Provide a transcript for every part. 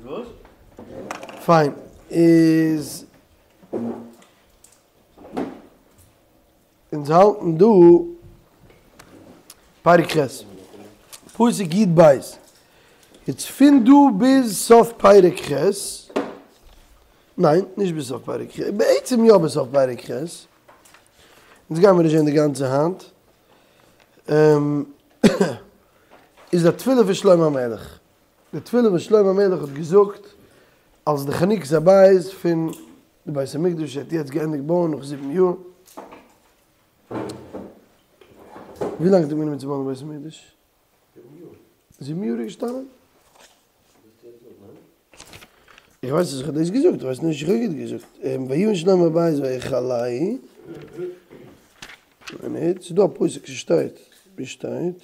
וואס? פיין, איז אונז האלטן דא פרק ח', פסוק י ב, יעצט פון דא ביז סוף פרק ח', ניין, נישט ביז סוף פרק ח', בעצם יא ביז סוף פרק ח', אונז גיימיר נישט זען די גאנצע היינט, איז א תפילה פון שלמה המלך, די תפילה וואס שלמה המלך האט געזאגט אלס די חנוכת הבית פון די בית המקדש ער האט יעצט געענדיגט בויען נאך זיבן יאר. ווי לאנג האט אים גענומען צו בויען די בית המקדש? זיבן יאר איז געשטאנען? איך ווייס נישט, איך האב דאס געזאגט, איך ווייס נישט איך האב גוט געזאגט. ויבן שלמה בית ויכלהו. מינוט, ס'איז דא א פסוק ס'שטייט, ווי שטייט?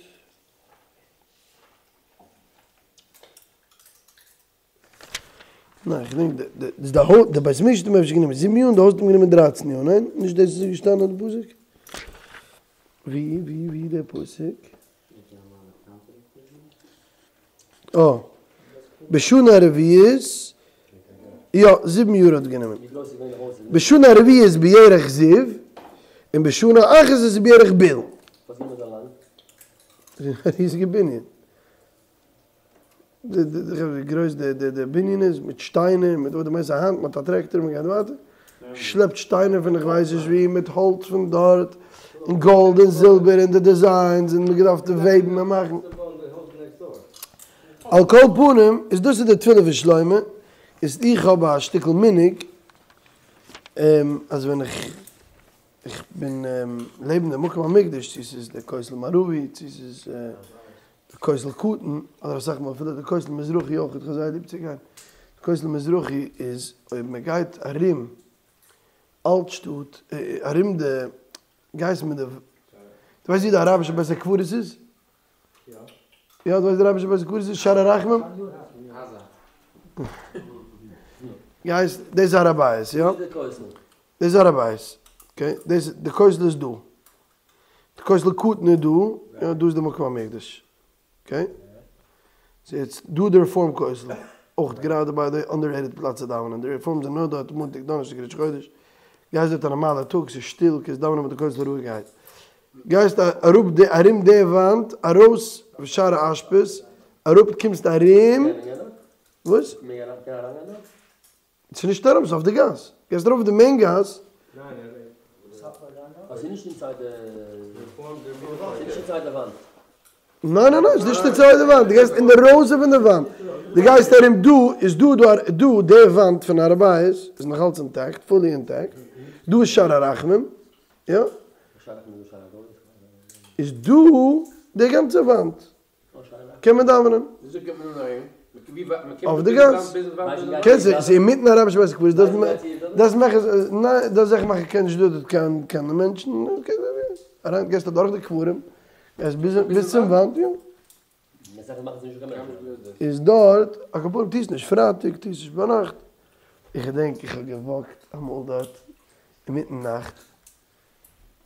ניין, איך געדענק די די די די בית המקדש האט אים אפשר גענומען זיבן יאר און די הויז האט אים גענומען דרייצן יאר, ניין? נישט דאס איז געשטאנען אין די פסוק? ווי ווי ווי די פסוק? אה, בשנה הרביעית, יא, זיבן יאר האט גענומען. בשנה הרביעית בירח זיו, און בשנה האחת עשרה בירח בול. ריזיגע בנין. ווי גרויס די די די בנין איז מיט שטיינער מיט וואס דו מיינסט אז היינט מ'האט א טרעקטאר און מ'גייט ווייטער, שלעפט שטיינער פון איך ווייס נישט ווי מיט האלץ פון דארט און גאלד און זילבער און די דיזיינס און מ'האט געדארפט וועבן און מאכן. על כל פנים איז דאס איז די תפילה פון שלמה, איז איך האב א שטיקל מנהג אז ווען איך איך בין לעבן די מקום המקדש צו ס'איז די כותל מערבי צו ס'איז די כותל קטן, אדער אסאך מאל אפילו די כותל מזרחי אויך, איך האב זייער ליב צו גיין, די כותל מזרחי איז אויב מען גייט ארום אלט שטאט, ארום די, גייסט מיט די, דו ווייסט ווי די אראבישע בית הקברות איז? יא, דו ווייסט די אראבישע בית הקברות איז? שער הרחמים? גייסט, דאס איז הר הבית, יא? דאס איז הר הבית, אקעי, דאס די כותל איז דא. די כותל קטן איז דא, יא דא איז די מקום המקדש, אקעי? סאו יעצט דא די רעפארם כותל, אויך גראדע ביי די אנדעררעיטעד פלאץ צו דאווענען, די רעפארם זענען נאר דארט מאנטאג דאנערשטאג ראש חודש, גייסט דארט א נארמאלע טאג ס'איז שטיל קענסט דאווענען ביי די כותל רואיגערהייט, גייסט אראפ די ארום די וואנט ארויס שער האשפות אראפ קומסט ארום, וואס? ס'איז נישט אראפ, ס'איז אויף די גאס. גייסט ארויף די מעין גאס. ניין ניין ניין, ס'איז נישט אינסייד די וואנט, דו גייסט אינדערויסן פון די וואנט. דו גייסט ארום דא, איז דא דא דא די וואנט פון הר הבית איז נאך אלץ אינטעקט, פולי אינטעקט. דא איז שער הרחמים, יא. איז דא די גאנצע וואנט. קען מען דאווענען אויף די גאס, קענסט ס'איז אינמיטן אראבישע בית הקברות, דאס מאכן ניין דאס זיכער מאכן קען נישט דא קיין קיין מענטשן, אריין גייסט אדורך די קברים, גייסט ביז ביז צום וואנט יא. איז דארט, על כל פנים טוסט נישט פרייטאג, טוסט נישט ביינאכט, איך געדענק איך האב געוואקט אמאל דארט אינמיטן נאכט,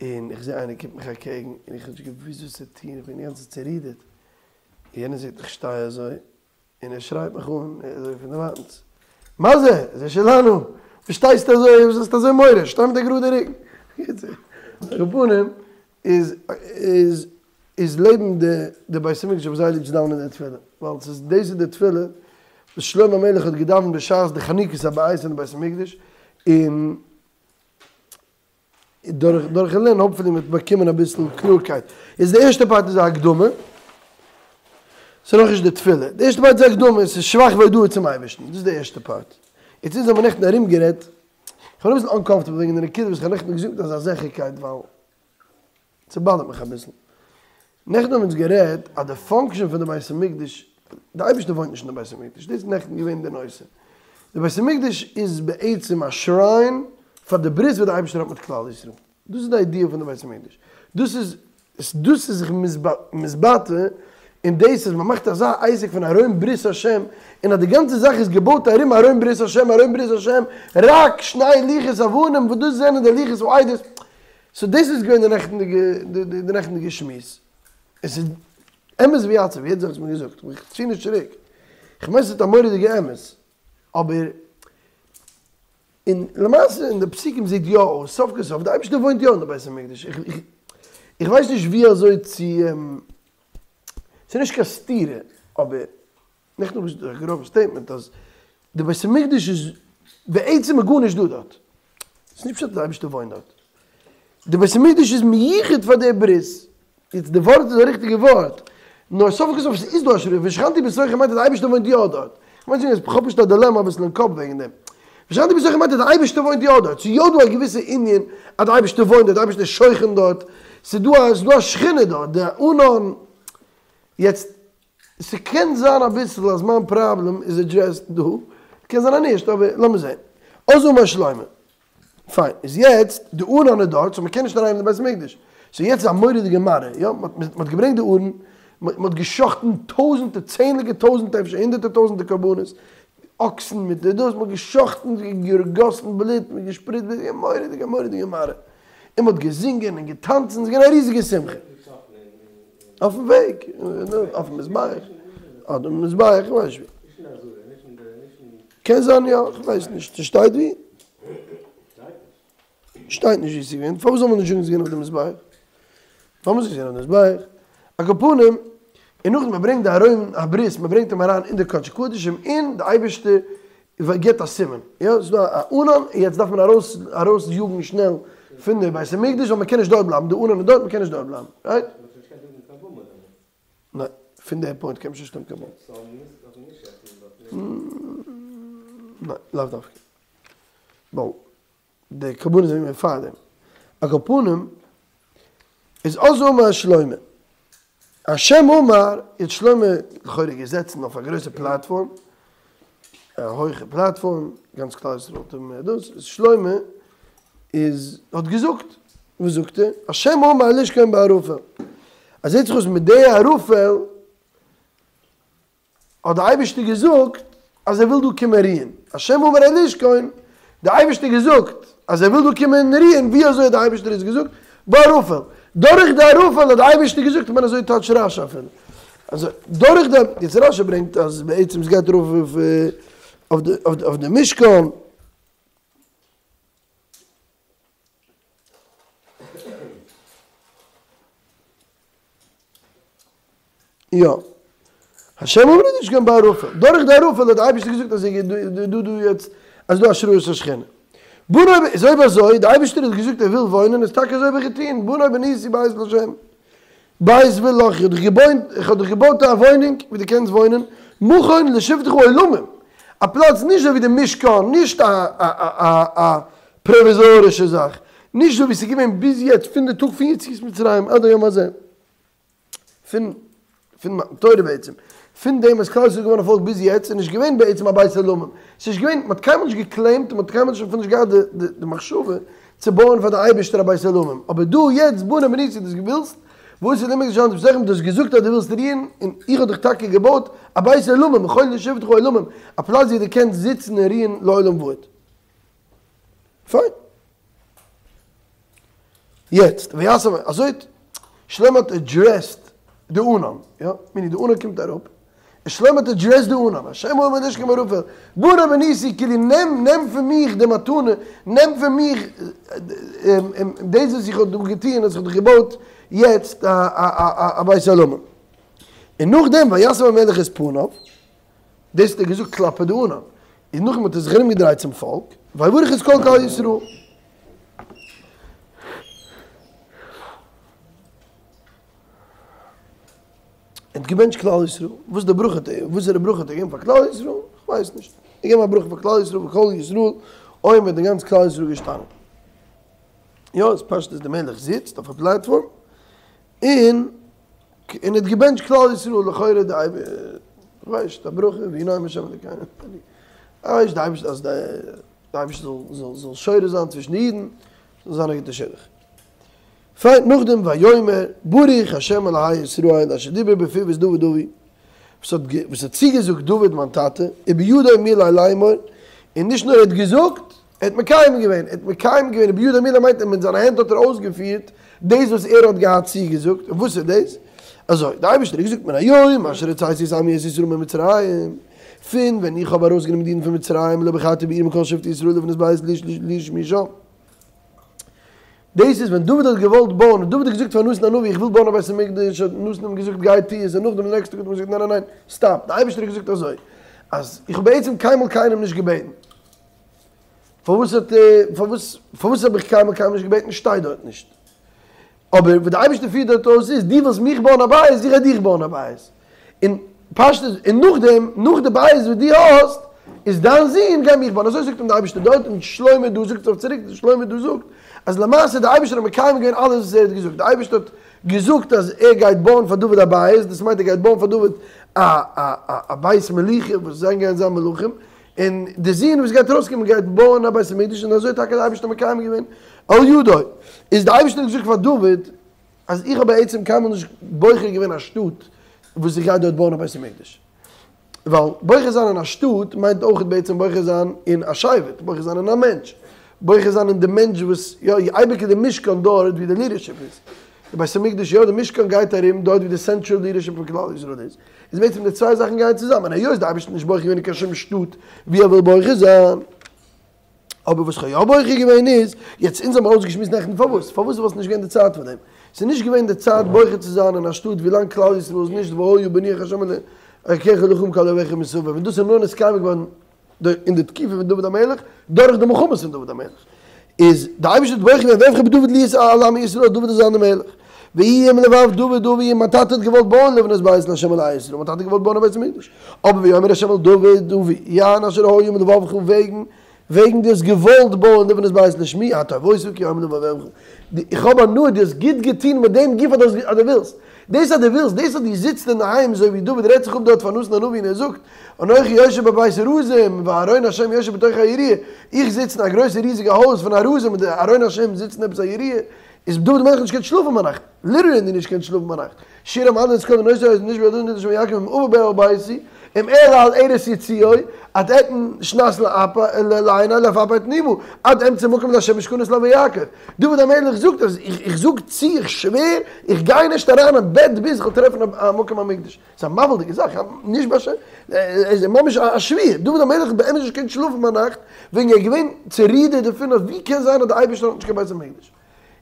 און איך זע איינער קומט מיך אקעגן, און איך האב נישט געוואוסט וואס צו טון, איך בין אינגאנצן צערודערט, און יענער זעט איך שטיי אזוי, און ער שרייט מיך אן, אזוי פון דערווייטנס, מה זה? זה שלנו! וואס שטייסטו אזוי, וואס האסטו אזוי מורא, שטיי מיט א גראדע רוקן! על כל פנים, איז איז איז לעבן די די בית המקדש האב איך זייער ליב צו דאווענען די תפילה, ווייל ס'איז דאס איז די תפילה וואס שלמה המלך האט געדאווענט בשעת די חנוכת הבית אין די בית המקדש, און דורך דורכן לערנען האפפולי מ'וועט באקומען אביסל קלארקייט. איז די ערשטע פארט איז א הקדמה, ס'איז נאכנישט די תפילה, די ערשטע פארט איז א הקדמה, ס'איז שבח והודאה צום אייבערשטן, דאס איז די ערשטע פארט. יעצט אונז האבן נעכטן ארומגערעדט, איך בין אביסל אנקאמפארטעבל וועגן די נקודה וואס איך האב נעכטן געזאגט אזא זיכערקייט ווייל ס'באדערט מיך אביסל. נעכטן האבן אונז גערעדט אז די פאנקשען פון די בית המקדש, די אייבערשטער וואוינט נישט אין די בית המקדש, דאס איז נעכטן געווען די נושא. די בית המקדש איז בעצם א שריין פאר די ברית וואס די אייבערשטער האט מיט כלל ישראל. דאס איז די איידיע פון די בית המקדש. דאס איז דאס איז זיך מתבטא אין דאס אז מ'מאכט אזא עסק פון ארון ברית השם, און אז די גאנצע זאך איז געבויט ארום ארון ברית השם, ארון ברית השם, רק שני לוחות אבנים וואס דאס זענען די לוחות העדות. סאו דאס איז געווען די נעכטנדיגע די נעכטנדיגע שמועס. עס איז אמת ויציב, יעדע זאך וואס מ'האט געזאגט, איך צי נישט צוריק. כ'מיין ס'האט א מורא'דיגע אמת, אבער און למעשה אין די פסוקים זעט יא אויס סוף כל סוף די אייבערשטער וואוינט יא אין די בית המקדש, איך ווייס נישט ווי אזוי צו, ס'איז נישט קיין סתירה, אבער נעכטן האב איך געזאגט א גראבע סטעיטמענט אז די בית המקדש איז בעצם איז גארנישט דא דארט, ס'איז נישט פשט אז די אייבערשטער וואוינט דארט, די בית המקדש איז מיוחד פאר די ברית, יעצט די ווארט איז א ריכטיגע ווארט, נאר סוף כל סוף ס'איז דא א שורה, ושכנתי בתוכם מיינט אז די אייבערשטער וואוינט יא דארט, כ'מיין צו זאגן אז כ'האב פשוט א דילעמא אביסל אין קאפ וועגן דעם, ושכנתי בתוכם מיינט אז די אייבערשטער וואוינט יא דארט, ס'איז יא דא א געוויסע ענין אז די אייבערשטער וואוינט דארט, די אייבערשטער איז שוכן דארט, ס'איז דא א ס'איז דא א שכינה דארט, די ענן, יעצט ס'קען זיין אביסל אז מיין פראבלעם איז עדרעסד דא, קען זיין אז נישט, אבער לאמיר זען. אז אמר שלמה. פיין, איז יעצט די ארון איז דארט, סאו מ'קען נישט אריין אין די בית המקדש. סאו יעצט איז א מורא'דיגע מראה, יא, מ'האט געברענגט די ארון, מ'האט גע'שחט'ן טויזענטער, צענדליגער טויזענטער, אפשר הונדערטער טויזענטער קרבנות, אקסן מיט די דאס, מ'האט גע'שחט'ן, געגאסן בלוט, מ'האט געשפריצט בלוט, מורא'דיגע מורא'דיגע מראה. און מ'האט געזינגען און געטאנצן, ס'איז געווען א ריזיגע שמחה. אויפן וועג, אויפן מזבח, אדער מזבח, איך ווייס נישט ווי. קען זיין יא, איך ווייס נישט, ס'שטייט ווי? שטייט נישט ווי ס'איז געווען, פארוואס זאל מען נישט זאגן ס'איז געווען אויף די מזבח? פארוואס איז געווען אויף די מזבח? על כל פנים, און נאכדעם מען ברענגט די ארון הברית, מען ברענגט אים אריין אין די קדשי קדשים, און די אייבערשטער גיבט א סימן, יא, ס'איז דא א ענן, און יעצט דארף מען ארויס ארויס יאגן שנעל פון די בית המקדש, ווייל מען קען נישט דארט בלייבן, די ענן איז דארט, מען קען נישט דארט בלייבן, רייט? ניין, פון די פוינט קען מען נישט שטימען קיין במה. ניין, לאו דווקא. ווייל די קרבנות זענען געווען פארדעם. על כל פנים, איז אז אמר שלמה, השם אמר, איז שלמה לכאורה געזעצן אויף א גרויסע פלאטפארם, א הויכע פלאטפארם, גאנץ כלל ישראל האט אים דאס, איז שלמה איז האט געזאגט, וואס זאגט ער? השם אמר לשכון בערפל. אז זעט זיך אויס מיט די ערפל האט די אייבערשטער געזאגט אז ער וויל דא קומען רוען, השם אמר לשכון, די אייבערשטער געזאגט אז ער וויל דא קומען רוען, ווי אזוי האט די אייבערשטער עס געזאגט? בערפל, דורך די ערפל האט די אייבערשטער געזאגט, איך מיין אזוי טייטשט רשי אפילו, אזוי דורך די, יעצט רשי ברענגט אז בעצם עס גייט ארויף אויף די משכן. יא. השם אמר לשכון בערפל. דורך די ערפל האט די אייבערשטער געזאגט אז דא דא יעצט אז דא השראת השכינה. בנה איז אויב אזוי די אייבערשטער האט געזאגט ער וויל וואוינען איז טאקע אזוי האב איך געטון בנה בניתי בית לה'. בית ולך איך האב דיך געבוינט איך האב דיך געבויט א וואוינונג ווי דו קענסט וואוינען מכון לשבתך עולמים א פלאץ נישט אזוי ווי די משכן נישט א א א א פראוויזארישע זאך נישט אזוי ווי ס'איז געווען ביז יעצט פון די טאג פון יציאת מצרים עד היום הזה. פון פון מתן תורה בעצם, פון דעם וואס כלל ישראל איז געווארן א פאלק ביז יעצט איז נישט געווען בעצם א בית עולמים, ס'איז נישט געווען, מ'האט קיינמאל נישט געקלעימט און מ'האט קיינמאל נישט אפילו נישט געהאט די די מחשבה צו בויען פאר די אייבערשטער א בית עולמים, אבער דא יעצט בנה בניתי דו ווילסט, ועשית לי מקדש ושכנתי בתוכם, דו האסט געזאגט אז דו ווילסט רוען און איך האב דיך טאקע געבויט א בית עולמים, מכון לשבתך עולמים, א פלאץ ווי דו קענסט זיצן און רוען לעולם ועד. פיין. יעצט, ויסב, אזוי האט שלמה האט עדרעסט די ענן, יא, מיני די ענן קומט אראפ, און שלמה האט עדרעסט די ענן, השם אמר לשכון בערפל, בנה בניתי, כאילו נעם, נעם פון מיך די מתנה, נעם פון מיך דאס וואס איך האב דא געטון, אז איך האב דיך געבויט יעצט א בית עולמים. און נאכדעם ויסב המלך את פניו, דאס האט ער געזאגט כלפי די ענן, און נאכדעם האט ער זיך ארומגעדרייט צום פאלק, ויברך את כל קהל ישראל. ער האט געבענטשט כלל ישראל, וואס די ברכה האט ער, וואסערע ברכה האט ער געגעבן פאר כלל ישראל? איך ווייס נישט. ער האט געגעבן א ברכה פאר כלל ישראל וכל ישראל עומד און גאנץ כלל ישראל געשטאנען. יא, עס פשט איז די מלך זיצט אויף א פלאטפארם, און און האט געבענטשט כלל ישראל לכאורה די ווייסט א ברכה ויהי נועם השם אלוקינו ווייסט די אייבערשטער אז די אייבערשטער זאל זאל שורה זיין צווישן די אידן זאל זיין א גוטע שידוך. פיין נאכדעם ויאמר ברוך השם אלהי ישראל אשר דיבר בפיו את דוד אבי וואס האט וואס האט צוגעזאגט דוד מיין טאטע ובידו מילא לאמור און נישט נאר ער האט געזאגט ער האט מקיים געווען, ער האט מקיים געווען, ובידו מילא מיינט מיט זיינע הענט האט ער אויסגעפירט דאס וואס ער האט געהאט צוגעזאגט, און וואס איז דאס? אזוי, דער אייבערשטער האט געזאגט מן היום אשר הוצאתי את עמי את ישראל ממצרים. פון ווען איך האב ארויסגענומען די אידן פון מצרים לא בחרתי בעיר מכל שבטי ישראל לבנות בית לשמי שם. דאס איז ווען דוד האט געוואלט בויען, האט דוד געזאגט פאר נתן הנביא איך וויל בויען א בית המקדש, האט נתן אים געזאגט גיי טו עס, און נאכדעם די נעקסטע טאג האט ער געזאגט ניין ניין ניין סטאפ, די אייבערשטער האט געזאגט אזוי, אז איך האב בעצם קיינמאל קיינעם נישט געבעטן, פארוואס האט פארוואס פארוואס האב איך קיינמאל קיינעם נישט געבעטן שטייט דארט נישט, אבער וואס די אייבערשטער פירט דארט אויס איז, דו ווילסט מיך בויען א בית, איך גיי דיך בויען א בית, און פשטות, און נאכדעם, נאך די בית וואס דו האסט, איז דיין זון גייט מיך בויען, אזוי זאגט אים די אייבערשטער דארט, און שלמה דא זאגט עס אויף צוריק, שלמה דא זאגט, אז למעשה די אייבערשטער האט מקיים געווען אלעס וואס ער האט געזאגט, די אייבערשטער האט געזאגט אז ער גייט בויען פאר דוד א בית, דאס מיינט ער גייט בויען פאר דוד א א א בית מלוכה וואס זיי גייען זיין מלכים, און די זון וואס גייט ארויסקומען גייט בויען א בית המקדש, און אזוי האט טאקע די אייבערשטער מקיים געווען על ידו, איז די אייבערשטער האט געזאגט פאר דוד, אז איך האב בעצם קיינמאל נישט בוחר געווען א שטאט וואס איך גיי דארט בויען א בית המקדש. ווייל בוחר זיין אין א שטאט מיינט אויך בעצם בוחר זיין אין א שבט, בוחר זיין אין א מענטש, בוחר זיין אין די מענטש וואס, יא, אייביג איז די משכן דארט ווי די לידערשיפ איז. די בית המקדש, יא, די משכן גייט ארום דארט ווי די סענטרעל לידערשיפ פון כלל ישראל איז. איז בעצם די צוויי זאכן גייען צוזאמען, היות די אייבערשטער האט נישט בוחר געווען אין קיין שום שטאט ווי ער וויל בוחר זיין. אבער וואס כ'האב יא בוחר געווען איז, יעצט אונז האבן אויסגעשמועסט נעכטן פארוואס, פארוואס וואלט נישט געווען די צייט פאר דעם? ס'איז נישט געווען די צייט בוחר צו זיין אין א שטאט ווילאנג כלל ישראל איז נישט והיה בנוח השם אלקיך לך מכל אויביך מסביב, און דאס איז נאר נתקיים געווארן אין די תקופה פון דוד המלך דורך די מלחמות פון דוד המלך, איז די אייבערשטער האט בוחר געווען ואבחר בדוד להיות על עמי ישראל דוד זאל זיין די מלך, ויהי אם לבב דוד אבי מיין טאטע האט געוואלט בויען לבנות בית לה' אלהי ישראל, מיין טאטע האט געוואלט בויען א בית המקדש, אבער ויאמר ה' אל דוד אבי יען אשר היה עם לבבך וועגן וועגן דו האסט געוואלט בויען לבנות בית לשמי הטוב עושה כי היה עם לבבך, איך האב הנאה דו האסט גוט געטון מיט דעם גוף אז דו ווילסט, דאס אז דו ווילסט, דאס אז דו זיצט אינדערהיים אזוי ווי דוד רעדט זיך אפ דארט פאר נתן הנביא און ער זאגט אנכי יושב בבית ארזים וארון השם יושב בתוך היריעה, איך זיץ אין א גרויסע ריזיגע הויז פון ארזים און די ארון השם זיצט אין עפעס א יריעה, איז דוד המלך נישט געקענט שלאפן ביינאכט, ליטערלי נישט געקענט שלאפן ביינאכט, שיר המעלות כל נושא אוזן נשבע אדוני נשבע יעקב אם אבוא באהל ביתי אם אעלה על ערש יציעו עד אתן שנת לעיני לעפעפי תנומה עד אמצא מקום לה' משכנות לאוה יעקב דוד המלך זאגט אז איך זאג צו איך שווער איך גיי נישט אריין אין בעט ביז איך וועל טרעפן א מקום המקדש ס'איז א מבהיל'דיגע זאך נישט באשעפער עס איז ממש א שבועה דוד המלך האט באמת נישט געקענט שלאפן ביינאכט וועגן ער איז געווען צערודערט דערפון אז ווי קען זיין אז די אייבערשטער האט נישט קיין בית המקדש.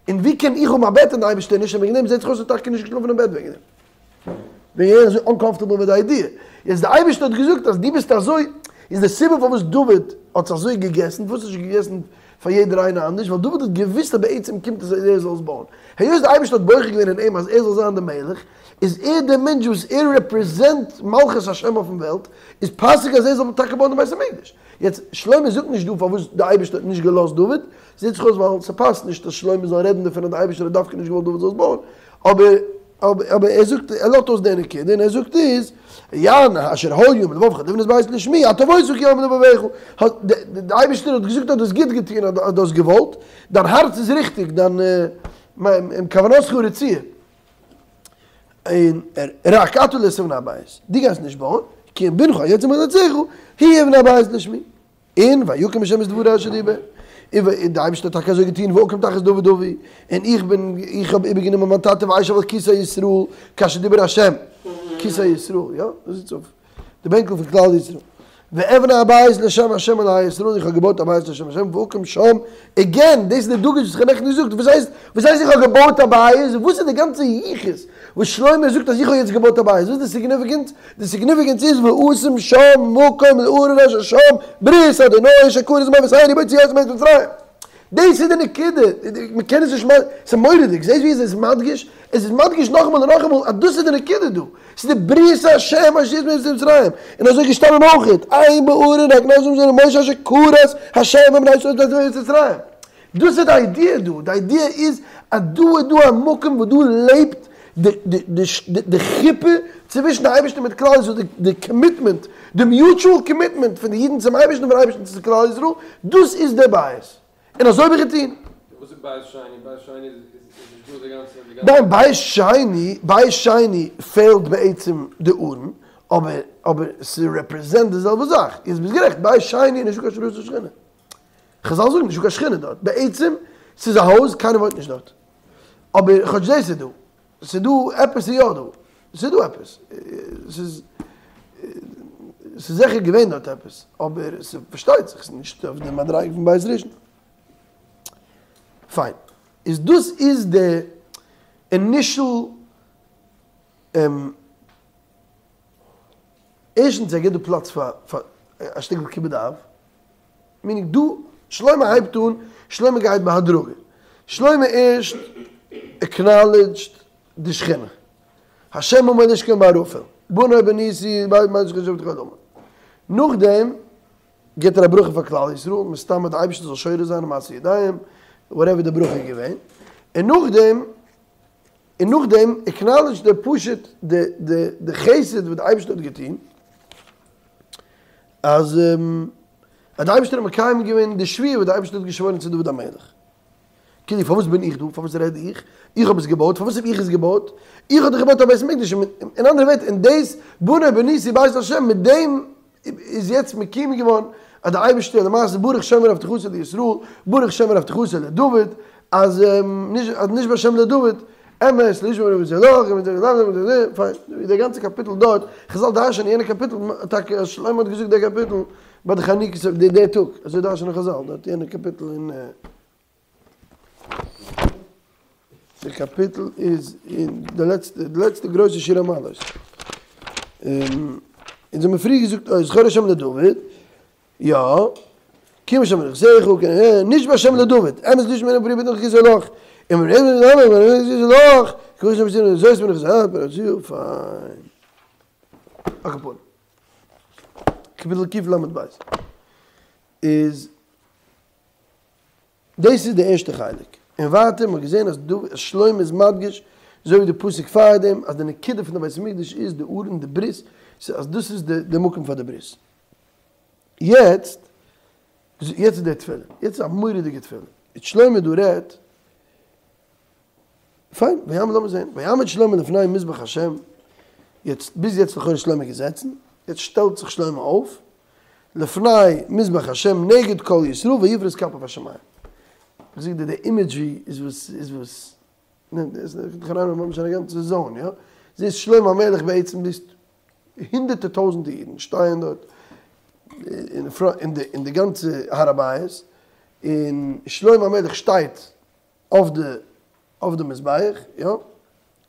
און ווי קען איך האבן א בעט און די אייבערשטער נישט, און וועגן דעם זעט זיך אויס האט טאקע נישט געשלאפן אין בעט וועגן דעם. וועגן ער איז אזוי אנקאמפארטעבל מיט די איידיע. יעצט די אייבערשטער האט געזאגט אז דו ביסט אזוי, איז די סיבה פארוואס דוד האט זיך אזוי געגעסן, פארוואס האט נישט געגעסן פאר יעדער איינער אנדערש, ווייל דוד האט געוואוסט אז בעצם קומט עס אז ער זאל עס בויען. היות די אייבערשטער האט בוחר געווען אין אים אז ער זאל זיין די מלך, איז ער דער מענטש וואס ער רעפרעזענט מלכות השם אויפן וועלט, איז פאסיג אז ער זאל טאקע בויען די בית המקדש. יעצט, שלמה זאגט נישט דא פארוואס די אייבערשטער האט נישט געלאזט דוד, זעט זיך אויס ווייל ס'פאסט נישט אז שלמה זאל רעדן דערפון אז די אייבערשטער האט דווקא נישט געוואלט דוד זאל עס בויען, אבער אבער ער זאגט ער לאזט אויס די נקודה און ער זאגט איז יען אשר היה עם לבבך לבנות בית לשמי הטוב עושה כי היה עם לבבך, די אייבערשטער האט געזאגט אז דו האסט גוט געטון אז דו האסט געוואלט, דיין הארץ איז ריכטיג, דיין כוונתך רצויה, און רק אתה לא תבנה הבית, דו גייסט נישט בויען, כי אם בנך היוצא מחלציך, הוא יבנה הבית לשמי. און ויקם השם את דברו אשר דיבר, און די אייבערשטער האט טאקע אזוי געטון, ואקום תחת דוד אבי, און איך בין, איך האב איבערגענומען מיין טאטע ואשב על כסא ישראל, כאשר דיבר השם, כסא ישראל, יא, דאס איז אויף די בענקל פון כלל ישראל, ואבנה הבית לשם השם אלהי ישראל, איך האב געבויט א בית לשם השם, ואקים שם, עגעין, דאס איז די דגוש וואס איך האב נעכטן געזאגט, וואס הייסט, וואס הייסט איך האב געבויט א בית, וואס איז די גאנצע יחוס וואס שלמה זאגט אז איך האב יעצט געבויט א בית, וואס איז די סיגניפיקענס? די סיגניפיקענס איז ואשים שם מקום לארון אשר שם ברית אדוני אשר כרת עם אבותינו בהוציאם אותם מארץ מצרים. דאס איז די נקודה, מען קען עס נישט, ס'איז מורא'דיג, זעסט ווי עס איז מדגיש? עס איז מדגיש נאכאמאל און נאכאמאל אז דאס איז די נקודה דא, ס'איז די ברית השם אשר יצא מארץ מצרים, און אזוי געשטאנען אויכעט, אין בארון הכנסת משה אשר כרת השם עם בני ישראל מארץ מצרים. דאס איז די איידיע דא, די איידיע איז אז דא איז דא א מקום וואס דא לעבט די חופה צווישן די אייבערשטער מיט כלל ישראל, די קאמיטמענט, די מיוטשועל קאמיטמענט פון די אידן צום אייבערשטן און פון אייבערשטן צו כלל ישראל, דאס איז דער בית, און אזוי האב איך געטון. וואס איז בית שני? בית שני איז נישט דא די גאנצע די גאנצע. ניין, בית שני, בית שני פעלט בעצם די ארון, אבער אבער ס'רעפרעזענט די זעלבע זאך, איז ביסט גערעכט, בית שני איז נישטא קיין השראת השכינה. חזל זאגן נישטא קיין שכינה דארט, בעצם ס'איז א הויז קיינער וואוינט נישט דארט, אבער כאטש דאס איז דא, ס'איז דא עפעס איז יא דא, ס'איז דא עפעס, ס'איז. ס'איז זיכער געווען דארט עפעס, אבער ס'פארשטייט זיך ס'איז נישט אויף די מדריגה פון בית ראשון. פיין. איז דאס איז די אינישעל ערשטנס ער גיבט דא פלאץ פאר פאר א שטיקל כיבוד אב, מיענינג דא שלמה הייבט אן, שלמה גייט בהדרגה, שלמה ערשט עקנאלעדזשט די שכינה, השם עמד לשכון בערפל, בנה בניתי בית מקדש לשבט כל נאכדעם גיבט ער א ברכה פאר כלל ישראל, מסתמא די אייבערשטער זאל שורה זיין אין מעשי ידיהם, וואטעווער די ברכה איז געווען, און נאכדעם און נאכדעם עקנאלעדזשט ער פשוט די די די חסד וואס די אייבערשטער האט געטון, אז אז די אייבערשטער האט מקיים געווען די שבועה וואס די אייבערשטער האט געשוואוירן צו דוד המלך. כאילו פארוואס בין איך דא? פארוואס רעד איך? איך האב עס געבויט, פארוואס האב איך עס געבויט? איך האב דאך געבויט א בית מקדש, אין אנדערע ווערטער, און דאס בנה בניתי בית לה', מיט דעם איז יעצט מקוים געווארן אז די אייבערשטער למעשה ברוך שומר הבטחתו לישראל, ברוך שומר הבטחתו לדוד, אז נשבע השם לדוד, אמת לא ישמע אלא פיין, די גאנצע קאפיטל דארט, חזל דרש'ענען יענע קאפיטל, טאקע אז שלמה האט געזאגט די קאפיטל ביי די חנוכת די טאג, אזוי דרש'ענען חזל דארט יענע קאפיטל אין. די קאפיטל איז אין די לעצטע די לעצטע גרויסע שיר המעלות. אונז האמיר פריער געזאגט אוי זכור השם לדוד, יא, קיים השם מנכסיך, נשבע השם לדוד, אמת לא ישמע פרי בטנך כסא לך, לך, פיין. על כל פנים. קאפיטל קל"ב איז דאס איז די ערשטע חלק, און ווייטער מ'האט געזען אז דוד אז שלמה איז מדגיש, אזוי ווי די פסוק פארדעם, אז די נקודה פון די בית המקדש איז די ארון די ברית, אז דאס איז די מקום פאר די ברית. יעצט, יעצט איז די תפילה, יעצט איז א מורא'דיגע תפילה, יעצט שלמה דא רעדט, פיין, ויעמוד לאמיר זען, ויעמוד שלמה לפני מזבח השם, יעצט ביז יעצט לכאורה שלמה געזעצן, יעצט שטעלט זיך שלמה אויף, לפני מזבח השם נגד כל ישראל ויפרוש כפיו השמים. איך זאג דיר די אימעדזשרי איז וואס איז וואס נעמט דאס נעמט דיך אריין ממש אין א גאנצע זאון יא, זעסט שלמה המלך בעצם ביסט הונדערטער טויזענטער אידן שטייען דארט אין די אין די גאנצע הר הבית, און שלמה המלך שטייט אויף די אויף די מזבח, יא,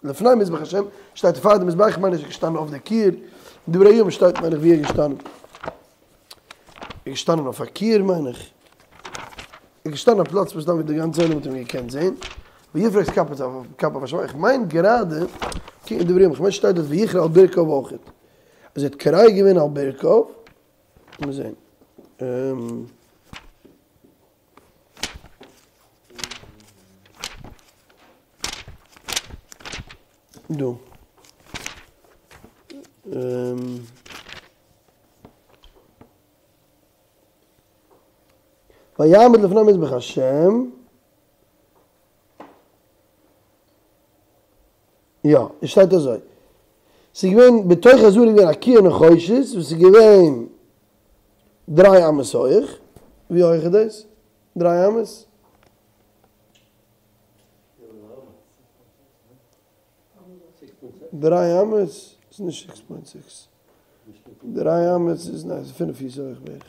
לפני מזבח השם, שטייט פאר די מזבח, מיין איך איז געשטאנען אויף די קיר, דברי הימים שטייט מיין איך ווי ער איז געשטאנען, ער איז געשטאנען אויף א קיר מיין איך, ער איז געשטאנען אויף א פלאץ וואס די גאנצע עולם האט אים געקענט זען, ויפרוש כפיו השמים, איך מיין גראדע, קוק אין דברי הימים, איך מיין שטייט דארט ויכרע על ברכיו אויכעט, אז ער האט כורע געווען על ברכיו, לאמיר זען. דא. ויעמוד לפני מזבח השם. יא, עס שטייט אזוי. ס'איז געווען בתוך העזרה איז געווען א כיור נחושת וואס איז געווען דריי אמות הויך. ווי הויך איז דאס? דריי אמות? דריי אמות? ס'איז נישט סיקס פוינט סיקס. דריי אמות איז ניין, ס'איז פינף פיס הויך בערך.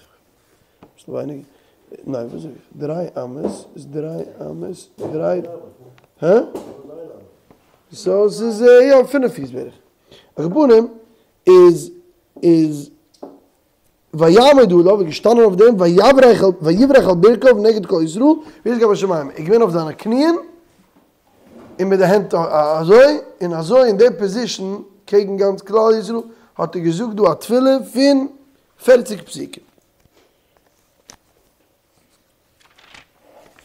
אביסל ווייניגער. ניין, וואס זאג איך? דריי אמות איז דריי אמות, דריי, הא? סאו ס'איז יא פינף פיס בערך. על כל פנים איז איז ויעמוד עליו איז געשטאנען אויף דעם ויברך ויברך על ברכיו נגד כל ישראל ויפרוש כפיו השמים ער איז געווען אויף זיינע קניען און מיט די הענט אזוי און אזוי אין די פאזישן קעגן גאנץ כלל ישראל האט ער געזאגט דא א תפילה פון פערציג פסוקים.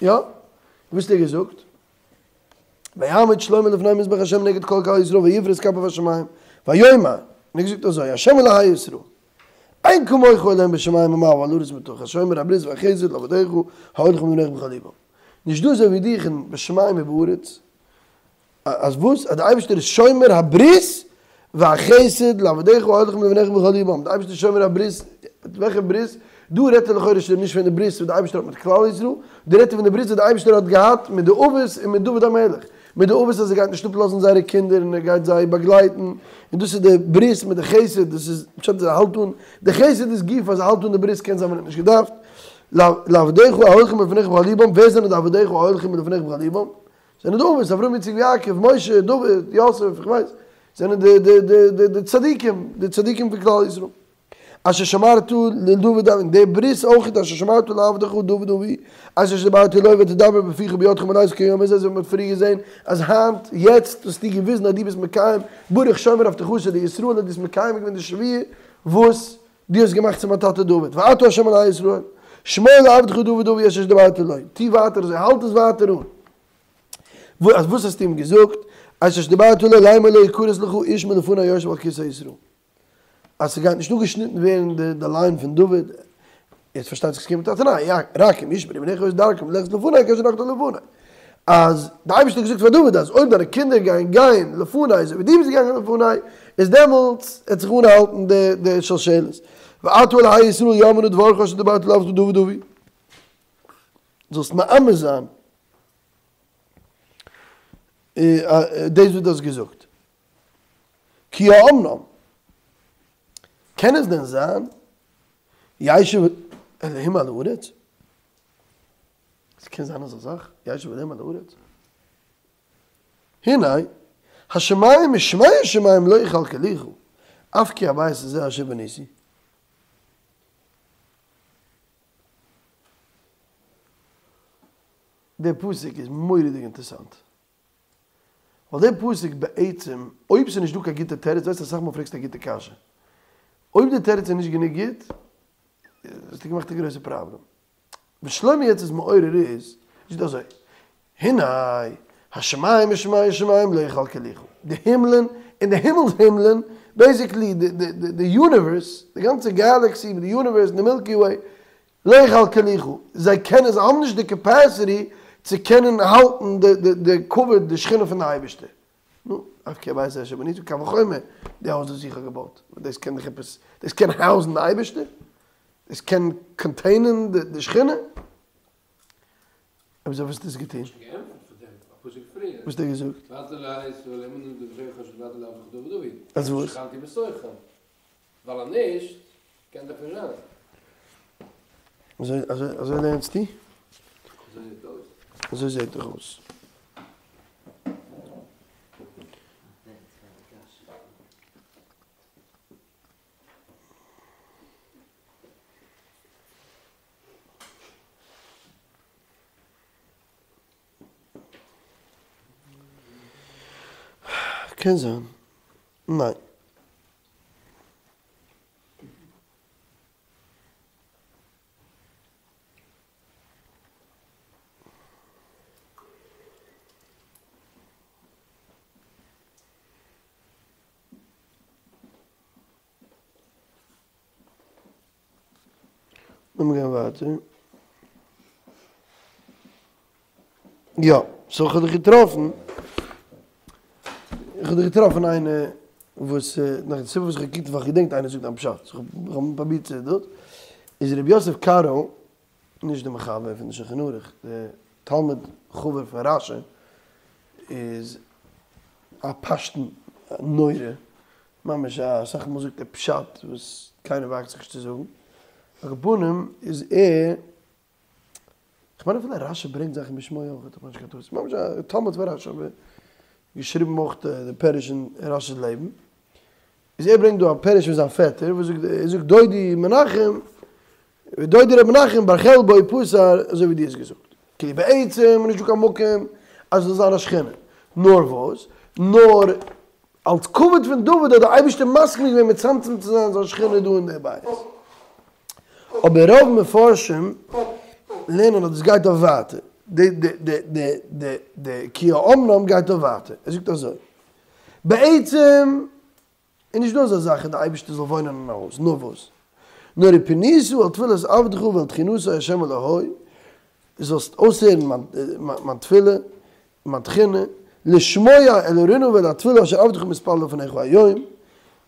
יא? וואס האט ער געזאגט? ויעמוד שלמה לפני מזבח השם נגד כל קהל ישראל ויפרוש כפיו השמים ויאמר, און ער האט געזאגט אזוי, השם אלהי ישראל, אין כמוך אלהים בשמים ממעל ועל הארץ מתחת, שומר הברית והחסד לעבדיך ההולכים לפניך בכל לבם. נישט דא אזוי ווי דיך אין בשמים ובארץ, אז וואס? אז די אייבערשטער איז שומר הברית והחסד לעבדיך ההולכים לפניך בכל לבם, די אייבערשטער איז שומר הברית, וועלכע ברית? דא רעדט ער לכאורה שוין נישט פון די ברית וואס די אייבערשטער האט מיט כלל ישראל, דא רעדט ער פון די ברית וואס די אייבערשטער האט געהאט מיט די אבות און מיט דוד המלך. מיט די אבות אז ער גייט נישט אפלאזן זייערע קינדער און ער גייט זיי באגלייטן, און דאס איז די ברית מיט די חסד, דאס איז פשט אז ער האלט אן, די חסד איז גופא אז ער האלט אן די ברית קען זיין מען האט נישט געדארפט, לעבדיך ההולכים לפניך בכל לבם, ווער זענען די עבדיך ההולכים לפניך בכל לבם? זענען די אבות, אברהם יצחק ויעקב, משה, דוד, יוסף, איך ווייס, זענען די די די די די צדיקים, די צדיקים פון כלל ישראל. אשר שמרת לדוד און די ברית אויך אשר שמרת לעבדך דוד אבי, אשר דברת לו ותדבר בפיך ובידך מלאת כהיום הזה, אזוי ווי מ'האט פריער געזען אז היינט, יעצט, האסטו געוויזן אז דו ביסט מקיים, ברוך שומר הבטחתו לישראל אז דו ביסט מקיים געווען די שבועה וואס דו האסט געמאכט צו מיין טאטע דוד, ואתה ה' אלהי ישראל, שמור לעבדך דוד אבי אשר דברת לו, טו ווייטער אזוי, האלט עס ווייטער אן. אז וואס האסטו אים געזאגט, אשר דברת לו לאמר לא יכרת לך איש מלפני יושב על כסא ישראל. אז ס'גייט נישט אפגעשניטן ווערן די די ליין פון דוד, יעצט פארשטייט זיך ס'קומט מיט א תנאי, יא, רק אם ישמרו בניך את דרכם ללכת לפני כאשר הלכת לפני. אז די אייבערשטער האט געזאגט פאר דוד אז אויב דיינע קינדער גייען גיין לפני אזוי ווי דו ביסט געגאנגען לפני, איז דעמאלטס וועט זיך אנהאלטן די די שלשלת. ועתה אלהי ישראל יאמר נא דברך אשר דברת לעבדך דוד אבי. זאלסט מאמת זיין דאס וואס דו האסט געזאגט. כי האמנם, קען עס דען זיין ישב אלהים על הארץ? עס קען זיין אזא זאך, ישב אלהים על הארץ? הנה, השמים ושמי השמים לא יכלכלוך, אף כי הבית הזה אשר בניתי. דער פסוק איז מורא'דיג אינטערעסאנט. ווייל דער פסוק בעצם, אויב ס'איז נישט דא קיין גוטע תירוץ, ווייסט אסאך מאל פרעגסטו א גוטע קשיא, אויב די תירוץ איז נישט גענוג גוט, האסטו געמאכט א גרויסע פראבלעם. וואס שלמה יעצט איז מעורר איז, זאגט אזוי, הנה, השמים ושמי השמים לא יכלכלוך, די הימלען און די הימל'ס הימלען, בעיסיקלי די יוניווערס, די גאנצע געלעקסי מיט די יוניווערס און די מילקי וועי, לא יכלכלוך, זיי קענען, זיי האבן נישט די קעפעסיטי צו קענען האלטן די די די כבוד די שכינה פון די אייבערשטער. נו, אף כי הבית הזה אשר בניתי, קל וחומר די הויז וואס איך האב געבויט, דאס קען דאך עפעס, דאס קען האוזן די אייבערשטער? דאס קען קאנטעינען די שכינה? אויב אזוי וואס האסטו עס געטון? שוין געענטפערט פאר דעם א פסוק פריער. וואס האט ער געזאגט? ועתה אלהי ישראל אמנה נא דברך אשר דברת לעבדך דוד אבי. אז וואס? ושכנתי בתוכם. ווייל אז נישט, קען דאך נישט זיין. אזוי אזוי אזוי לערנסטו? אזוי זעט אויס. אזוי זעט דאך אויס. קען זיין. ניין. לאמיר גיין ווייטער. יא, סאו כ'האב דיך געטראפן. איך האב דיך געטראפן איינער וואס, נאך די סיבה וואס איך האב געקוקט ווייל כ'געדענק איינער זאגט דיין פשט, סאו כ'האב פרובירט צו דאס, איז ר' יוסף קארו, נישט די מחבר פון די שולחן ערוך, די תלמיד חבר פון רש"י, איז א פשטן נורא, ממש א אסאך מאל זאגט ער פשט וואס קיינער וואגט זיך נישט צו זאגן, על כל פנים איז ער, כ'מיין אפילו רש"י ברענגט זאכן בשמו אויך, איך מאך נישט קיין טעות, ממש א תלמיד פון רש"י אבער געשריבן אויך די פירוש אין רש"י'ס לעבן, איז ער ברענגט דא א פירוש פון זיין פעטער וואס זאגט, ער זאגט דודי מנחם, ודודי ר' מנחם בר חלבו פתר אזוי ווי דו האסט געזאגט. כאילו בעצם איז נישטא קיין מקום אז עס זאל זיין א שכינה. נאר וואס? נאר אלס כבוד פון דוד האט דער אייבערשטער מסכים געווען מצמצם צו זיין זיין שכינה דא אין די בית. אבער רוב מפרשים לערנען אז דאס גייט אויף ווייטער. די די די די די די כי האמנם גייט אויף ווייטער. ער זאגט אזוי. בעצם איז נישט דא אזא זאך אז די אייבערשטער זאל וואוינען אין א הויז, נאר וואס? נאר ופנית אל תפילת עבדך ואל תחינתו ה' אלהי, זאלסט אויסהערן מיין תפילה, מיין תחינה, לשמוע אל הרנה ואל התפילה אשר עבדך מתפלל לפניך היום,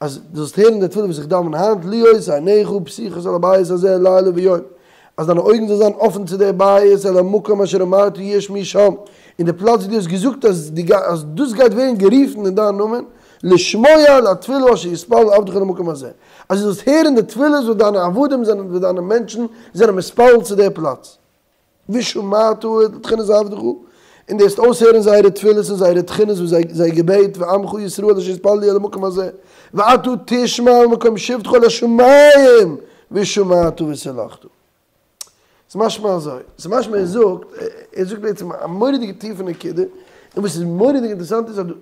אז דו זאלסט הערן די תפילה וואס איך דאווען היינט, להיות עיניך פתוחות על הבית הזה לילה ויום. אז דיינע אויגן זאל זיין אפן צו דער בית אל המקום אשר אמרת יהיה שמי שם, אין די פלאץ ווי דו האסט געזאגט אז אז דאס גייט ווערן גערופן אין דיין נאמען, לשמוע אל התפלה אשר יתפלל עבדך אל המקום הזה, אז דו זאלסט הערן די תפילות וואס דיינע עבדים זענען, וואס דיינע מענטשן זענען מתפלל צו דער פלאץ. ושמעת אל תחינות עבדך, און דו וועסט אויסהערן זייערע תפילות און זייערע תחינות וואס זיי זייער געבעט, ועמך ישראל אשר יתפללו אל המקום הזה, ואתה תשמע ממקום שבתך אל השמים, ושמעת וסלחת. ס'איז משמע אזוי, ס'איז משמע ער זאגט, ער זאגט בעצם א מורא'דיגע טיפע נקודה, און וואס איז מורא'דיג אינטערעסאנט איז אז דא,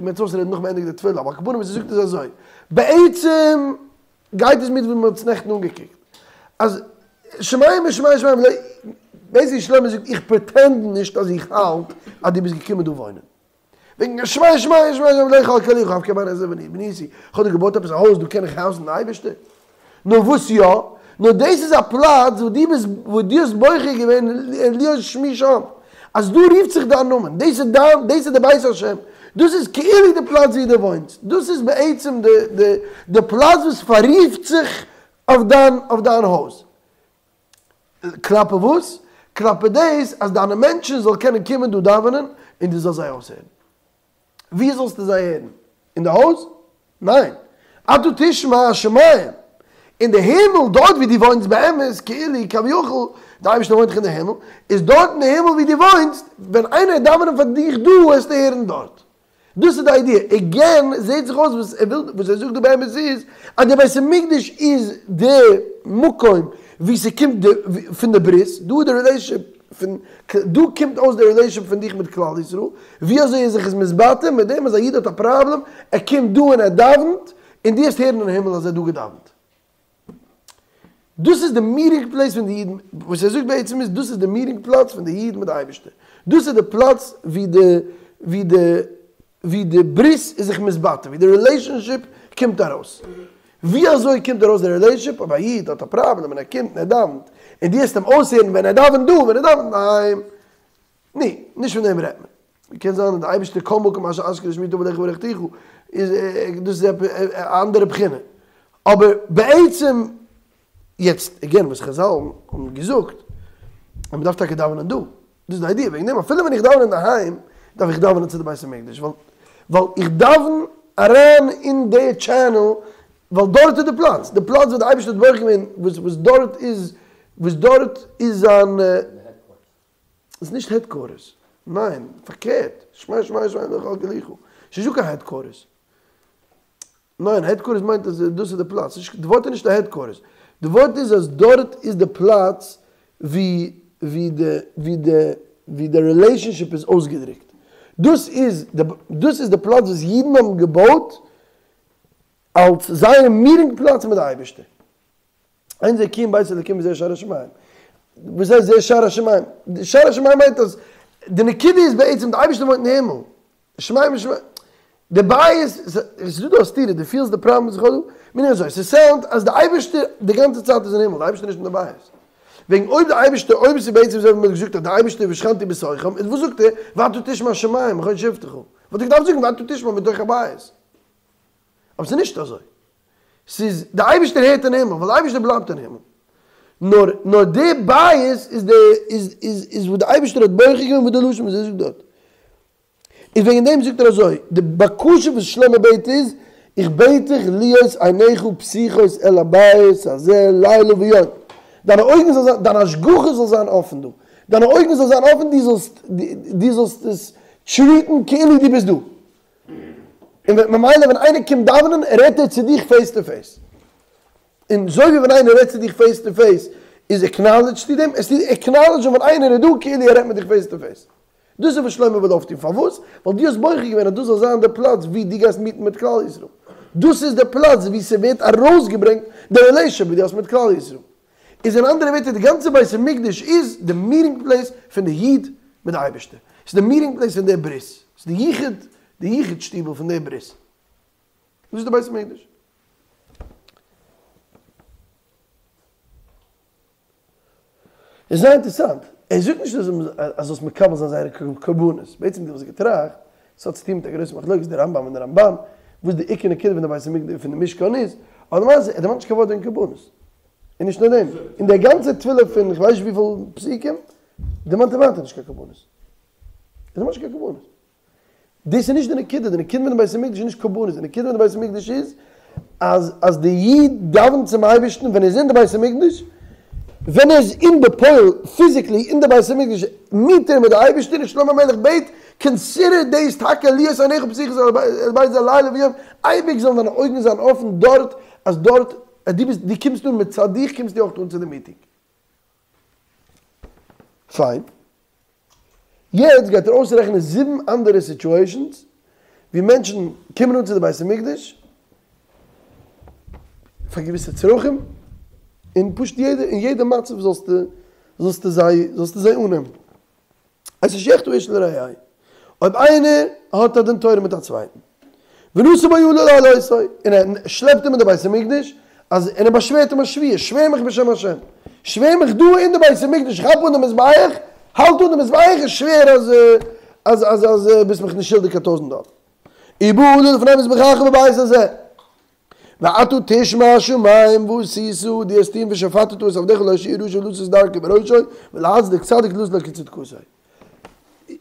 מ'וועט עס אויסרעדן נאך מ'ענדיגט די תפילה, אבער על כל פנים וואס ער זאגט איז אזוי, בעצם גייט עס מיט וואס מ'האט עס נעכטן אנגעקוקט, אז שמים משמים שמים, בעיסיקלי שלמה זאגט איך פרעטענד נישט אז איך האלט אז דו ביסט געקומען דא וואוינען. וועגן שמים שמים שמים לא יכלכלוך אף כי הבית הזה בניתי, איך האב דא געבויט עפעס א הויז דא קען איך האוזן די אייבערשטער? נאר וואס יא? נאר דאס איז א פלאץ וואו דו ביסט וואו דו האסט בוחר געווען להיות שמי שם, אז דא רופט זיך דיין נאמען, דאס איז דיין דאס איז די בית השם, דאס איז כאילו די פלאץ וואו דו וואוינסט, דאס איז בעצם די די די פלאץ וואס פאררופט זיך אויף דיין אויף דיין הויז. כלפי וואס? כלפי דאס אז דיינע מענטשן זאל קענען קומען דא דאווענען און דו זאלסט זיי אויסהערן. וואו זאלסטו זיי הערן? אין די הויז? ניין. אתה תשמע השמים. אין די הימל, דארט וואו דו וואוינסט באמת, כאילו, כביכול, די אייבערשטער וואוינט דאך אין די הימל, איז דארט אין די הימל וואו דו וואוינסט, ווען איינער וועט דאווענען פאר דיך דא, וועסטו הערן דארט. דאס איז די איידיע. עגעין, זעהט זיך אויס וואס ער וויל, וואס ער זאגט דא באמת איז, אז די בית המקדש איז די מקום וואו ס'קומט די, פון די ברית, דא איז די רילעישאנשיפ פון, דא קומט אויס די רילעישאנשיפ פון דיך מיט כלל ישראל, ווי אזוי איז זיך עס מתבטא, מיט דעם אז א איד האט א פראבלעם, ער קומט דא און ער דאווענט, און דו וועסט הערן אין הימל אז ער האט דא געדאווענט. דאס איז די מיטינג פלעיס פון די אידן, וואס ער זאגט בעצם איז, דאס איז די מיטינג פלאץ פון די איד מיט די אייבערשטער, דאס איז די פלאץ ווי די ווי די ווי די ברית איז זיך מתבטא, ווי די רילעישאנשיפ קומט ארויס. ווי אזוי קומט ארויס די רילעישאנשיפ? אויב א איד האט א פראבלעם און ער קומט און ער דאווענט, און דו העסט אים אויסהערן ווען ער דאווענט דא, ווען ער דאווענט אינדערהיים, ני, נישט פון דעם רעדט מען. קען זיין אז די אייבערשטער כל מקום אשר אזכיר את שמי תבוא אליך וברכתיך איז דאס איז א אנדערע בחינה. אבער בעצם יעצט עגעין וואס חזל האבן געזאגט אז מען דארף טאקע דאווענען דא, דאס איז די איידיע, וועגן דעם אפילו ווען איך דאווען אינדערהיים דארף איך דאווענען צו די בית המקדש ווייל ווייל איך דאווען אריין אין די טשענעל ווייל דארט איז די פלאץ, די פלאץ וואס די אייבערשטער האט בוחר געווען וואס וואס דארט איז וואס דארט איז זיין. איז נישט העדקווארטערס, ניין, פארקערט, שמים שמים שמים לא יכלכלוך, ס'איז נישטא קיין העדקווארטערס, ניין, העדקווארטערס מיינט אז דאס איז די פלאץ, די ווארט איז נישט א העדקווארטערס, די ווארט איז אז דארט איז די פלאץ ווי ווי די ווי די ווי די רילעישאנשיפ איז אויסגעדרוקט, דאס איז די דאס איז די פלאץ וואס אידן האבן געבויט אלס זייער מיטינג פלאץ מיט די אייבערשטער. אין זה כי אם בית אלוקים וזה שער השמים. וואס הייסט זה שער השמים? שער השמים מיינט אז די נקודה איז בעצם די אייבערשטער וואוינט אין הימל. שמים שמים. די בית, עס איז דא דא א סתירה, דו פילסט די פראבלעם וואס איך האב דא? מיין איך אזוי, ס'סאונדט אז די אייבערשטער די גאנצע צייט איז אין הימל, די אייבערשטער איז נישט אין די בית. וועגן אויב די אייבערשטער, אויב עס איז בעצם אזוי ווי מ'האט געזאגט אז די אייבערשטער ושכנתי בתוכם, איז וואס זאגט ער? ואתה תשמע השמים מכון שבתך. וואלט ער געדארפט זאגן ואתה תשמע מתוך הבית. אבער ס'איז נישט אזוי. ס'איז, די אייבערשטער הערט אין הימל, ווייל די אייבערשטער בלייבט אין הימל. נאר, נאר די בית איז די, איז, איז, איז וואס די אייבערשטער האט בוחר געווען וואס די לשון וואס ער זאגט דארט. איז וועגן דעם זאגט ער אזוי, די בקשה וואס שלמה בעט איז, איך בעט דיך להיות עיניך פתוחות אל הבית הזה לילה ויום. דיינע אויגן זאל זיין, דיין השגחה זאל זיין אפן דא. דיינע אויגן זאל זיין אפן, דו זאלסט, דו זאלסט עס טריעטן כאילו דו ביסט דא. און ממילא ווען איינער קומט דאווענען רעדט ער צו דיך פעיס טו פעיס. און אזוי ווי ווען איינער רעדט צו דיך פעיס טו פעיס איז עקנאלעדזשטו דעם, עסטו עקנאלעדזשן ווען איינער איז דא כאילו ער רעדט מיט דיך פעיס טו פעיס. דאס איז וואס שלמה וויל אויפטון. פארוואס? ווייל דו האסט בוחר געווען אז דאס זאל זיין די פלאץ ווי דו גייסט מיטן מיט כלל ישראל. דאס איז די פלאץ ווי ס'ווערט ארויסגעברענגט די רילעישאן וואס דו האסט מיט כלל ישראל. איז אין אנדערע ווערטער די גאנצע בית המקדש איז די מיטינג פלעיס פון די איד מיט די אייבערשטער, ס'איז די מיטינג פלעיס פון די ברית, ס'איז די יחוד, די יחוד שטיבל פון די ברית, דאס איז די בית המקדש. איז זייער אינטערעסאנט, ער זאגט נישט אז אז זאלסט מקבל זיין זייערע קרבנות, בעצם וואלט איך געטראכט, ס'האט צוטון מיט א גרויסע מחלוקת די רמב"ם און די רמב"ן, וואס די עיקר נקודה פון די בית המקדש פון די משכן איז, אבער למעשה ער דערמאנט נישט קיין ווארט וועגן קרבנות. און נישט נאר דעם, אין דער גאנצער תפילה פון כ'ווייס נישט וויפיל פסוקים, דערמאנט ער ווייטער נישט קיין קרבנות. ער דערמאנט נישט קיין קרבנות. דאס איז נישט די נקודה, די נקודה מיט די בית המקדש איז נישט קרבנות, די נקודה מיט די בית המקדש איז אז אז די איד דאווענט צום אייבערשטן ווען ער איז אין די בית המקדש, ווען ער איז אין בפועל פיזיקלי אין די בית המקדש מיט ער מיט די אייבערשטער און שלמה המלך בעט קאנסידער דאס טאקע להיות עיניך פתוחות אל הבית הזה לילה ויום, אייביג זאלן דיינע אויגן זיין אפן דארט אז דארט אז דו ביסט דו קומסט אן מצד דיך קומסטו אויך אן צו די מיטינג. פיין. יעצט גייט ער אויסרעכענען זיבן אנדערע סיטועשאנס ווי מענטשן קומען אן צו די בית המקדש פאר געוויסע צרכים, און פשוט יעדע אין יעדע מצב זאלסטו זאלסטו זיי זאלסטו זיי אננעמען. את אשר יחטא איש לרעהו, אויב איינער האט א דין תורה מיט א צווייטן, ונשא בו אלה להעלותו, און ער שלעפט אים אין די בית המקדש, אז און ער באשווערט אים א שבועה, שווער מיך בשם השם, שווער מיך דא אין די בית המקדש, כאפ אן די מזבח, האלט אן די מזבח און שווער אז אז אז אז ביסט מיך נישט שולדיג קיין טויזנט דאלער. ובא האלה לפני מזבחך בבית הזה. ואתה תשמע השמים ועשית, דו וועסט טון ושפטת את עבדך להושיע רשע ולתת דרכו בראשו ולהצדיק צדיק ולתת לו כצדקתו.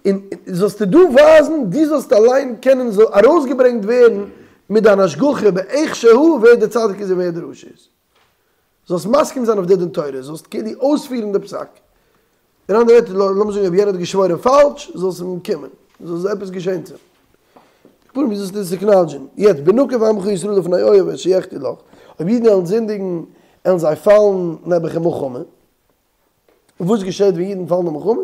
און זאלסטו דא ווייזן, דו זאלסט אליין קענען זאל ארויסגעברענגט ווערן מיט דיין השגחה באיך שהוא ווער דער צדיק איז און ווער דער רשע איז. זאלסט מסכים זיין אויף די דין תורה, זאלסט כאילו אויספירן די פסק. אין אנדערע ווערטער, לאמיר זאגן אויב יענער האט געשוואוירען פאלש, זאל אים קומען, זאל עפעס געשען צו אים. כפרה ווי זאלסטו עס עקנאלדזשען? יעצט, בנקף עמך ישראל לפני אויב אשר יחטאו לך, אויב אידן וועלן זינדיגן, וועלן זיי פאלן נעבעך אין מלחמה. און וואס געשעט ווען אידן פאלן אין מלחמה?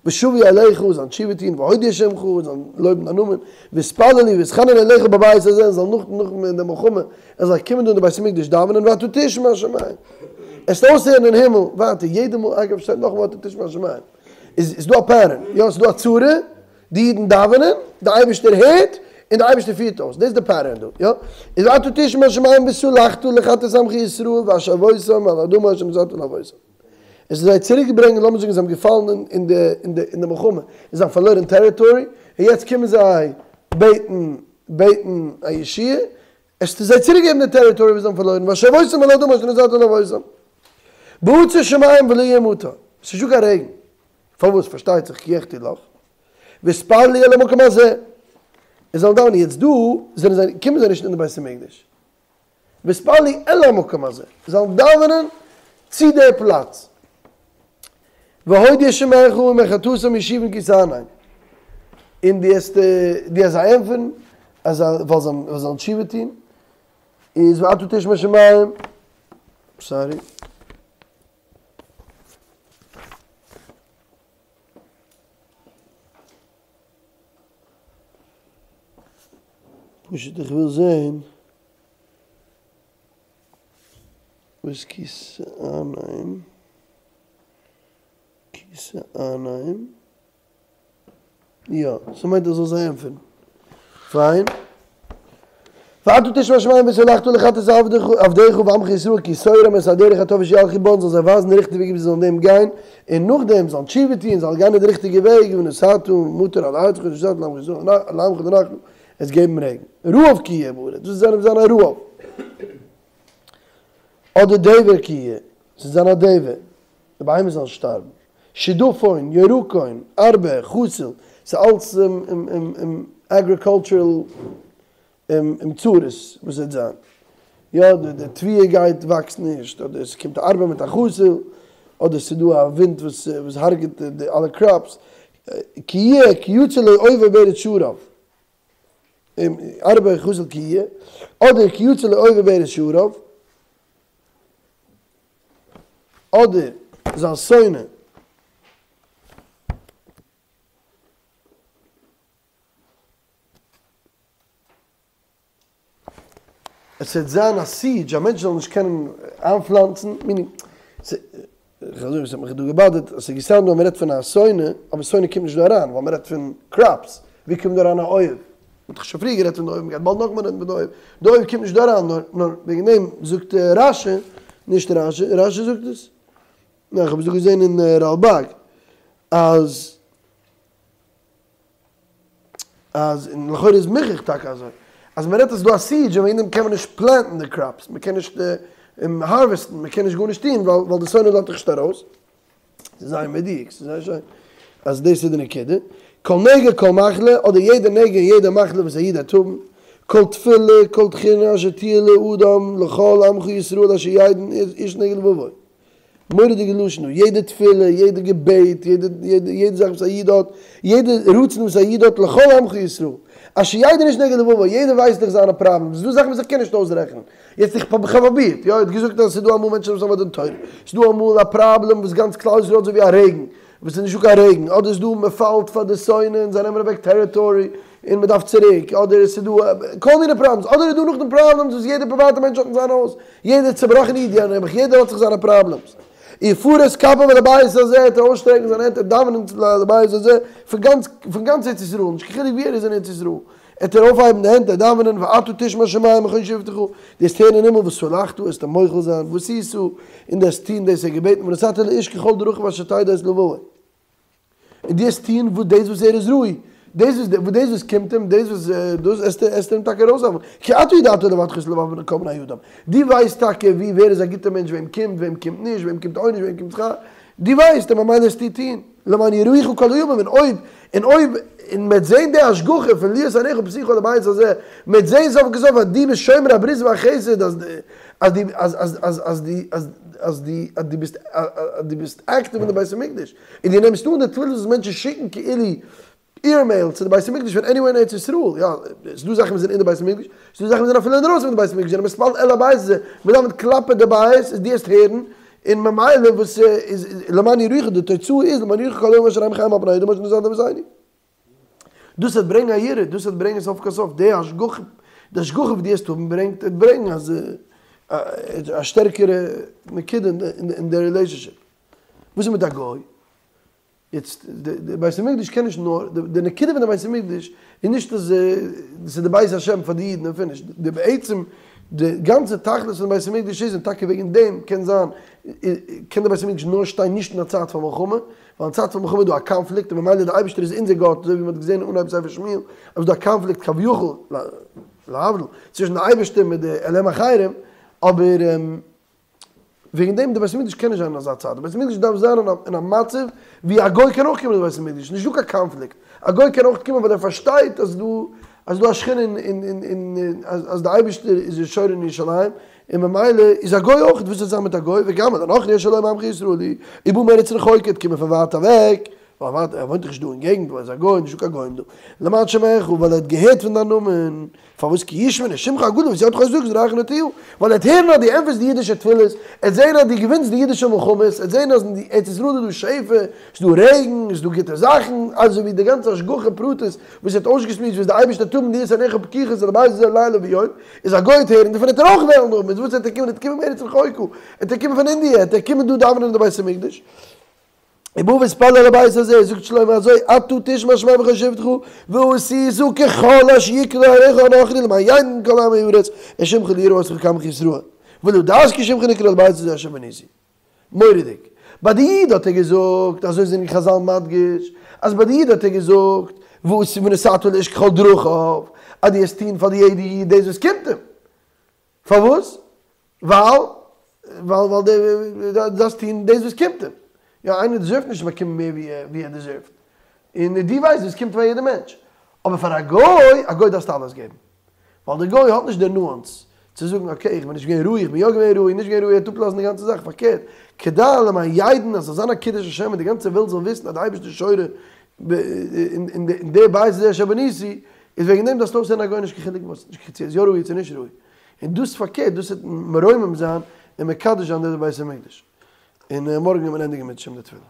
ושבו אליך, זאלן תשובה טון, והודו את שמך, זאלן לויבן דיין נאמען, והתפללו והתחננו אליך בבית הזה, זאלן נאך נאך די מלחמה, ער זאל קומען דא אין די בית המקדש דאווענען, ואתה תשמע השמים, עסט אויסהערן אין הימל, ווייטער, יעדע מאל, אגב שטייט נאכאמאל ואתה תשמע השמים, איז איז דא א פעטערן, יא ס'איז דא א צרה, די אידן דאווענען, די אייבערשטער הערט, און די אייבערשטער פירט אויס, דאס איז די פעטערן דא, יא, איז ואתה תשמע השמים וסלחת לחטאת עמך ישראל והשבותם אל האדמה אשר נתת לאבותם. עס איז זיי צוריק ברענגען, לאמיר זאגן זיי האבן געפאלן אין די אין די אין די מלחמה, און זיי האבן פארלוירען טעריטארי, און יעצט קומען זיי בעטן בעטן א ישועה, עסטו זיי צוריק געבן די טעריטארי וואס זיי האבן פארלוירן, והשבותם אל האדמה אשר נתת לאבותם. בעצור שמים ולא יהיה מטר, עס איז נישטא קיין רעגן, פארוואס? פארשטייט זיך כי יחטאו לך, והתפללו אל המקום הזה, זיי זאלן דאווענען, יעצט דא זענען זיי, קומען זיי נישט אין די בית המקדש, והתפללו אל המקום הזה, זיי זאלן דאווענען צו די פלאץ, והודו את שמך ומחטאתם ישובון כי תענם, און דו וועסט דו וועסט זיי ענטפערן אז ווייל זיי זאלן תשובה טון, איז ואתה תשמע שמים, סארי. פשוט איך וויל זעהן וואס כי תענם, כי תענם, יא, ס'מיינט ער זאל זיי ענטפערן. פיין. ואתה תשמע שמים וסלחת לחטאת עבדך ועמך ישראל כי תורם את הדרך הטוב אשר ילכו בה זאל זיי ווייזן די ריכטיגע וועג ווי זיי זאלן דעם גיין, און נאכדעם זאלן תשובה טון, זאלן גיין אין די ריכטיגע וועג, ונתתה מטר על ארצך אשר נשבעת לעמך ישראל לעמך לנחלה, עס געבן רעגן. רעב כי יהיה בארץ, דאס איז זיין א רעב. אדער דבר כי יהיה, עס וועט זיין א דבר, די בהמות זאלן שטארבן. שדפון, ירקון, ארבה, חסיל, ס'איז אלץ אגריקולטורעל צרות וואס וועט זיין. יא, די תבואה גייט וואקסט נישט, אדער ס'קומט א ארבה מיט א חסיל, אדער ס'איז דא א ווינט וואס הרג'ט די אלע קראפס. כי יהיה, כי יצר לו אויבו בארץ שעריו. ארבה חסיל כי יהיה, אדער כי יצר לו אויבו בארץ שעריו. אדער זיין שונא. עס וועט זיין א סיעדזש, א מענטש זאל נישט קענען איינפלאנצן, מיענינג, כ'זאג עס האט מיך דא געבאדערט, עס איז געסאונד ווי מען רעדט פון א שונא, אבער שונא קומט נישט דא אריין, ווייל מען רעדט פון קראפס, ווי קומט דא אריין א אויב? מען האט דאך שוין פריער גערעדט פון די אויב, מען גייט באלד נאכאמאל רעדן פון די אויב, די אויב קומט נישט דא אריין, נאר נאר וועגן דעם זאגט רש"י, נישט רש"י, רש"י זאגט עס? ניין, כ'האב עס דא געזען אין רלב"ג, אז. אז און לכאורה איז מוכרח טאקע אזוי, אז מען רעדט אז ס'איז דא א סיעדזש און וועגן דעם קען מען נישט פלענטן די קראפס, מען קען נישט הארוועסטן, מען קען נישט גארנישט טון ווייל ווייל די שונא לאזט דיך נישט ארויס. ס'איז זייער מדויק, ס'איז זייער שיין אז דאס איז די נקודה. כל נגע כל מחלה, אדער יעדע נגע און יעדע מחלה וואס א איד וועט האבן, כל תפילה כל תחינה אשר תהיה לאדם לכל עמך ישראל אשר ידעון איש נגד לבבו. מורא'דיגע לשון דא, יעדע תפילה, יעדע געבעט, יעדע יעדע זאך וואס א איד האט, יעדע רצון וואס א איד האט לכל עמך ישראל, אשר ידעון איש נגד לבבו, יעדער ווייסט דאך זיינע פראבלעמס, ס'איז דא זאכן וואס איך קען נישט אויסרעכענען, יעצט איך האב פרובירט, יא, ער האט געזאגט אז ס'איז דא אמאל מענטשן וואס האבן א דין תורה, ס'איז דא אמאל א פראבלעם וואס גאנץ כלל ישראל האט אזוי ווי א רעגן, וואס איז נישטא קיין רעגן, אדער איז דא מען פאלט פאר די שונא און זיי נעמען אוועק טעריטארי און מען דארף צוריק, אדער עס איז דא כל מיני פראבלעמס, אדער איז דא נאכדעם פראבלעמס וואס יעדער פריוואטע מענטש האט אין זיין הויז, יעדער צובראכענע איד, יא נעבעך, יעדער האט זיך זיינע פראבלעמס. ופרש כפיו אל הבית הזה, ער וועט אויסשטרעקן זיינע הענט און דאווענען אל הבית הזה, פון גאנץ פון גאנץ ארץ ישראל, נישט קיין חילוק ווי ער איז אין ארץ ישראל, וועט ער אויפהייבן די הענט און דאווענען ואתה תשמע שמים מכון שבתך, דו וועסט הערן אין הימל וסלחת, וועסט אים מוחל זיין, ועשית, און דו וועסט טון דאס ער האט געבעטן ונתת לאיש ככל דרכיו אשר תדע את לבבו. און דו וועסט טון וואס דאס וואס ער איז ראוי, דאס וואס דאס וואס קומט אים, דאס וואס דאס וועסטו וועסטו אים טאקע ארויסהעלפן, כי אתה ידעת לבדך את לבב כל בני אדם, דו ווייסט טאקע ווי ווער איז א גוטער מענטש וועם קומט וועם קומט נישט, וועם קומט עונש וועם קומט שכר, דו ווייסט און ממילא וועסטו טון, למען יראוך כל הימים, און אויב און אויב און מ'וועט זען די השגחה פון להיות עיניך פתוחות אל הבית הזה, מ'וועט זען סוף כל סוף אז דו ביסט שומר הברית והחסד אז די אז דו אז אז אז אז דו אז אז דו אז דו ביסט אז דו ביסט אקטיוו אין די בית המקדש, און דו נעמסט אן די תפילות וואס מענטשן שיקן כאילו עירמעיל צו די בית המקדש פון עניוועיר אין ארץ ישראל, יא, ס'איז דא זאכן וואס זענען אין די בית המקדש, ס'איז דא זאכן וואס זענען אפילו אינדרויסן פון די בית המקדש, זענען מתפלל אל הבית הזה, מ'דאווענט כלפי די בית, איז דו וועסט הערן, און ממילא וואס איז למען יראוך, די תוצאה איז למען יראוך כל הימים אשר הם חיים על פני האדמה אשר נתת לאבותינו. דאס וועט ברענגען א יראה, דאס וועט ברענגען סוף כל סוף די השגחה, די השגחה וואס דו וועסט האבן ברענגט וועט ברענגען אז א שטערקערע נקודה אין די רילעישאנשיפ. וואס איז מיט א גוי? יעצט די בית המקדש קען נישט נאר, די נקודה פון די בית המקדש איז נישט אז ס'איז די בית השם פאר די אידן און פיניש, די בעצם די גאנצע תכלית פון די בית המקדש איז, און טאקע וועגן דעם קען זיין קען די בית המקדש נאר שטיין נישט אין א צייט פון מלחמה, ווייל אין צייט פון מלחמה איז דא א קאנפליקט און ממילא די אייבערשטער איז אונזער גאט, אזוי ווי מען האט געזען אין אנהייב ספר שמואל אז ס'איז דא א קאנפליקט כביכול, להבדיל, צווישן די אייבערשטער מיט די אלהים אחרים, אבער. וועגן דעם די בית המקדש קען נישט זיין אין אזא צייט, די בית המקדש דארף זיין אין א מצב ווי א גוי קען אויך קומען אין די בית המקדש, נישט דא קיין קאנפליקט, א גוי קען אויך קומען ווייל ער פארשטייט אז דא אז דא א שכינה און און אז די אייבערשטער איז שורה אין ירושלים, און ממילא איז א גוי אויך, וואס וועט זיין מיט א גוי, וגם אל הנכרי אשר לא מעמך ישראל הוא, ובא מארץ רחוקה, קומען פון ווייט אוועק, ווייל ער וואוינט דאך נישט דא אין געגנט, ווייל ער איז א גוי, נישטא קיין גוים דא, למען שמך, ווייל ער האט געהערט פון דיין נאמען, פארוואס כי ישמעון את שמך הגדול ואת ידך החזקה וזרועך נטויה, ווייל ער וועט הערן אז דו ענטפערסט די אידישע תפילות, ער וועט זען אז דו געווינסט די אידישע מלחמות, ער וועט זען אז אין ארץ ישראל איז דא שפע, ס'איז דא רעגן, ס'איז דא גוטע זאכן, אזוי ווי די גאנצע השגחה פרטית וואס ער האט אויסגעשמועסט וואס די אייבערשטער טוט מיט להיות עיניך פקוחות אל הבית הזה לילה ויום, איז א גוי וועט הערן דערפון וועט ער אויך וועלן האבן, איז וואס וועט ער קומען, ער וועט קומען מארץ רחוקה, ער וועט קומען פון אינדיע, ער וועט קומען דא דאווענען אין די בית המקדש. ובא והתפלל אל הבית הזה, זאגט שלמה אזוי, אתה תשמע שמים מכון שבתך, ועשית ככל אשר יקרא אליך הנכרי למען ידעו כל עמי הארץ את שמך ליראו אותך כעמך ישראל, ולדעת כי שמך נקרא אל הבית הזה אשר בניתי. מורא'דיג. ביי די איד האט ער געזאגט, אזוי זענען חזל מדגיש, אז ביי די איד האט ער געזאגט, ונתת לאיש ככל דרכיו, אז דו וועסט טון פאר די יעדע איד דאס וואס קומט אים. פארוואס? ווייל ווייל ווייל דו דארפסט טון דאס וואס קומט אים. יא, איינער דעזערווט נישט צו באקומען מער ווי ווי ער דעזערווט. און דו ווייסט וואס קומט פאר יעדע מענטש. אבער פאר א גוי, א גוי דארפסטו אלעס געבן. ווייל דער גוי האט נישט די נואנס צו זאגן אקעי איך בין נישט געווען ראוי, איך בין יא געווען ראוי, נישט געווען ראוי, ער וועט אפלאזן די גאנצע זאך. פארקערט, כדי למען ידעון אז ס'זאל זיין א קידוש השם און די גאנצע וועלט זאל וויסן אז די אייבערשטער איז שורה אין די בית הזה אשר בניתי, איז וועגן דעם דארפסטו אויסהערן א גוי נישט קיין חילוק וואס, נישט קיין חילוק צו ער איז יא ראוי צו נישט ראוי. און דאס פארקערט דאס וועט מרומם זיין און מקדש זיין די בית המקדש. און מארגן וועט מען ענדיגן אם ירצה השם די תפילה.